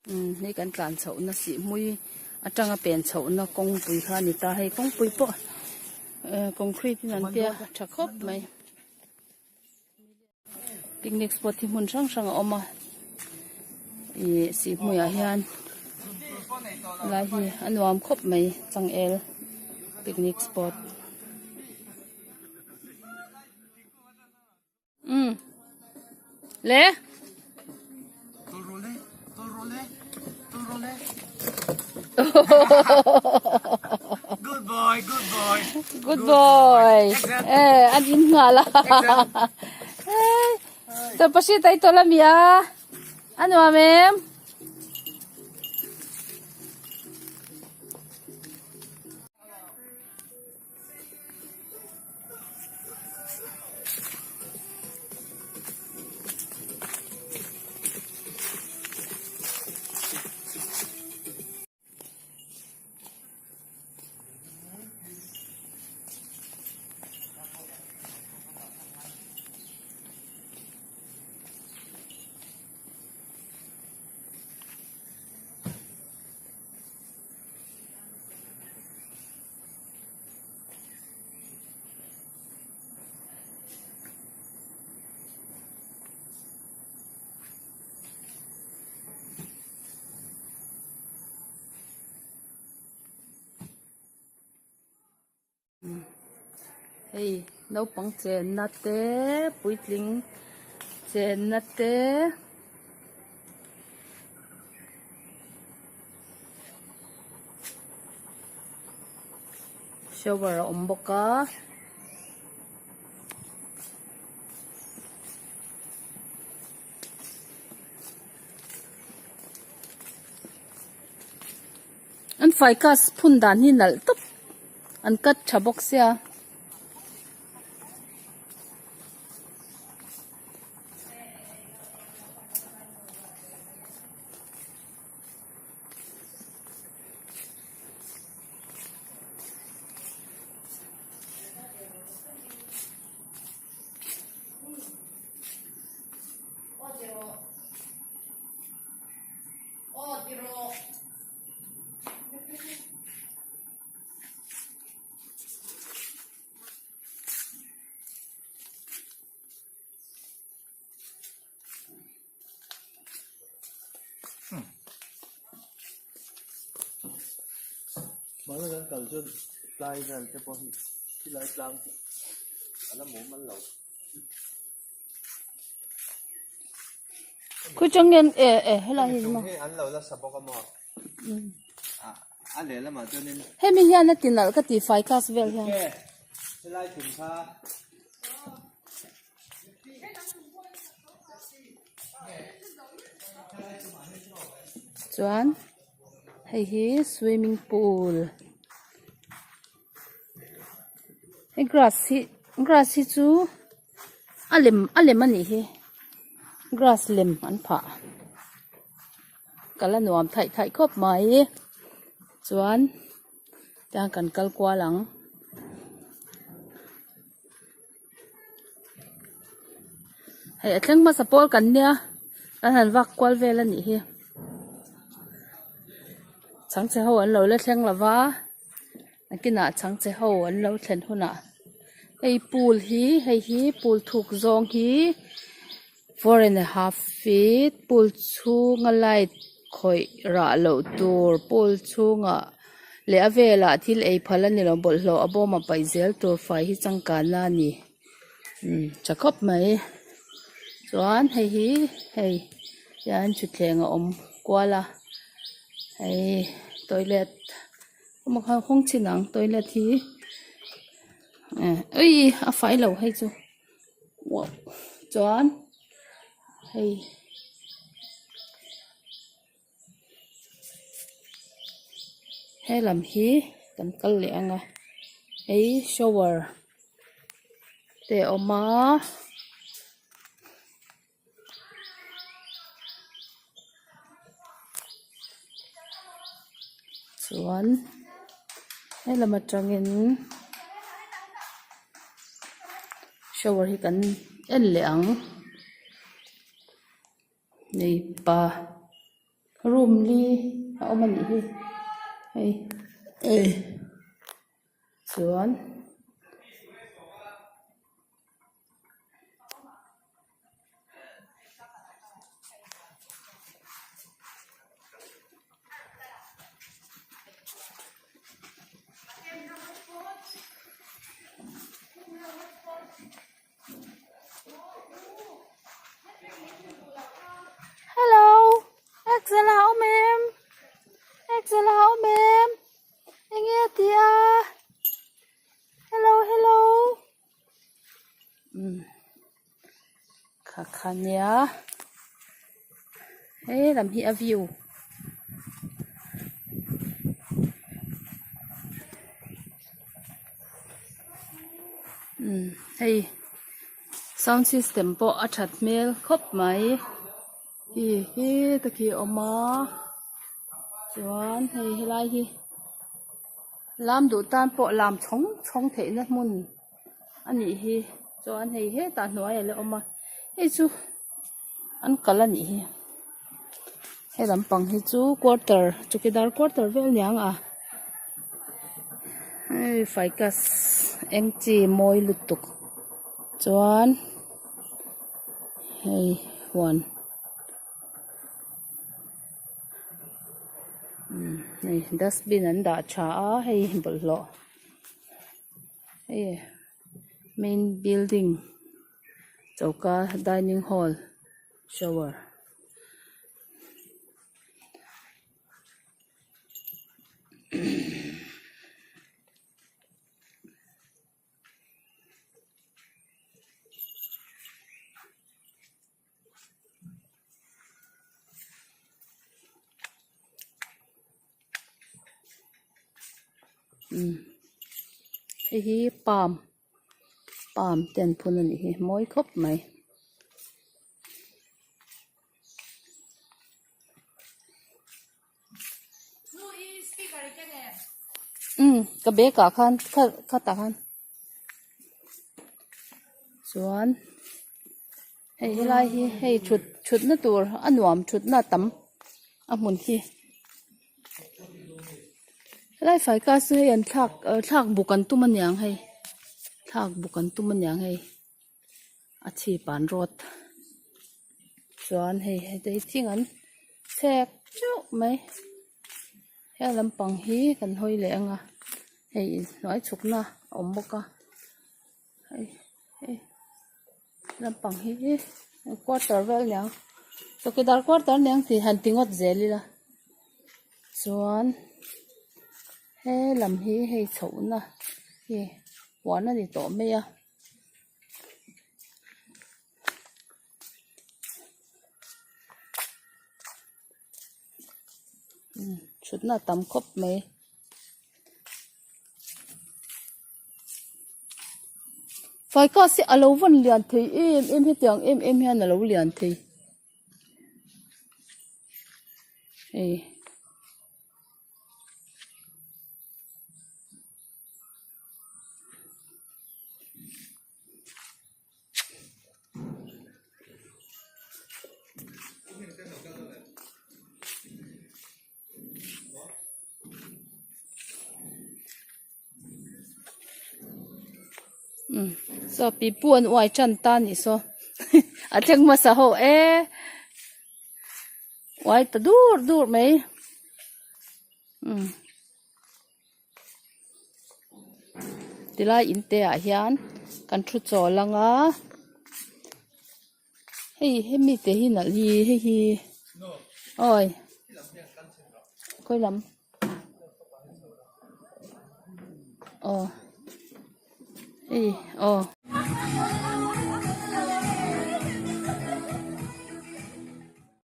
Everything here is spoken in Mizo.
Umm hei kan tlan chhoh na sih hmui atanga pen chhoh na kawngpui kha a ni ta hei kawngpui pawh eh concrete in an tia tha khawp mai picnic spot hi hmun hrang hrang a awm a ih sih hmuiah hian lai hi a nuam khawp mai changel picnic spot. Umm le Good boy, good boy. Good boy. Eh, an in nghal a. Eh, tawpasi tai tawh la mi a. A nuam em? Hei naupang chenna te puitling chenna te. Shower a awm bawk a. An ficus phun dan hi nalh tawp an cut tha bawk sia. Hmana kan kal chuan tlai vel te pawh hi khilai tlang chu a la mumal lo. Khawi chang nge e e helai hi maw. Hei an lo la sa bawk a maw? A lehlamah chuanin. Hemi hian a ti nalh ka ti fai class vel hian. Helai thing kha. Chuan hei hi swimming pool hei grass hi grass hi chu a lem a lem a nih hi grass lem an phah kal a nuam thaih thaih khawp mai chuan tiang kan kal kual ang. Hei a thleng hmasa pawl kan nia kan han vak kual vel a nih hi chhangchhe ho an lo la thleng lo va nakinah chhangchhe ho an lo thlen hunah hei pool hi hei hi pool thuk zawng hi four and a half feet pool chhunga light khawih rah loh tur pool chhungah leh a velah thil ei phal a ni lo bawlhhlawh a bawm a paih zel tur fai hi changkanna a ni umm tha khawp mai chuan hei hi hei hian thutthleng a awm kual a hei toilet emaw kha hawng chin ang toilet hi eh ui a fai lo hei chu wow chuan hei. He lam hi kan kal leh ang a hei shower te a awm a. Chuan he lam atangin shower hi kan en leh ang. Nei pa Room li a awm a nih hi hei chuan Hello Excel a awm em Excel a awm em enge a tih a hello hello umm kha kha nia he lam hi a view. Umm hei sound system pawh a that hmel khawp mai hi he taki a awm a chuan hei helai hi lam duh tan pawh lam chhawng chhawng theihna hmun a nih hi chuan hei hetah hnuai a la awm a hei chu an kal a nih hi he lampang hi chu quarter chowkidar quarter vel aniang a hei ficus eng chi mawi lutuk chuan hei huan umm hei dustbin an dah tha a hei bawlhhlawh hei main building. Choka dining hall shower umm hei hi palm. Palm te an phun a nih hi mawi khawp mai. Umm ka bag ah khan kha khatah khan chuan hei helai hi hei thut thutna tur a nuam thutna a tam a hmun hi. Helai fai class chu hei an thlak ah thlak buk an tum aniang hei thlak buk an tum aniang hei a chhip ah an rawt chuan hei heta hi thing an chhek teuh mai he lampang hi kan hawi leh ang a hei inhnuai chhukna a awm bawk a hei hei lampang hi quarter vel aniang chowkidar quarter aniang tih han ti ngawt zel ila chuan he lam hi hei chhohna hi huan a ni tawh mai a. Thutna a tam khawp mai. Faikâs hi a lo vawn lian thei em em hetiang em em hian a lo lian thei hei. Umm saw pipu an uai tan ta anih saw a thleng hmasa ho e uai ta dur dur mai umm. Tilai in te ah hian kan thu chawl ang a hei hemi te hi nalh hi hei hi awi khawi lam aw hei aw.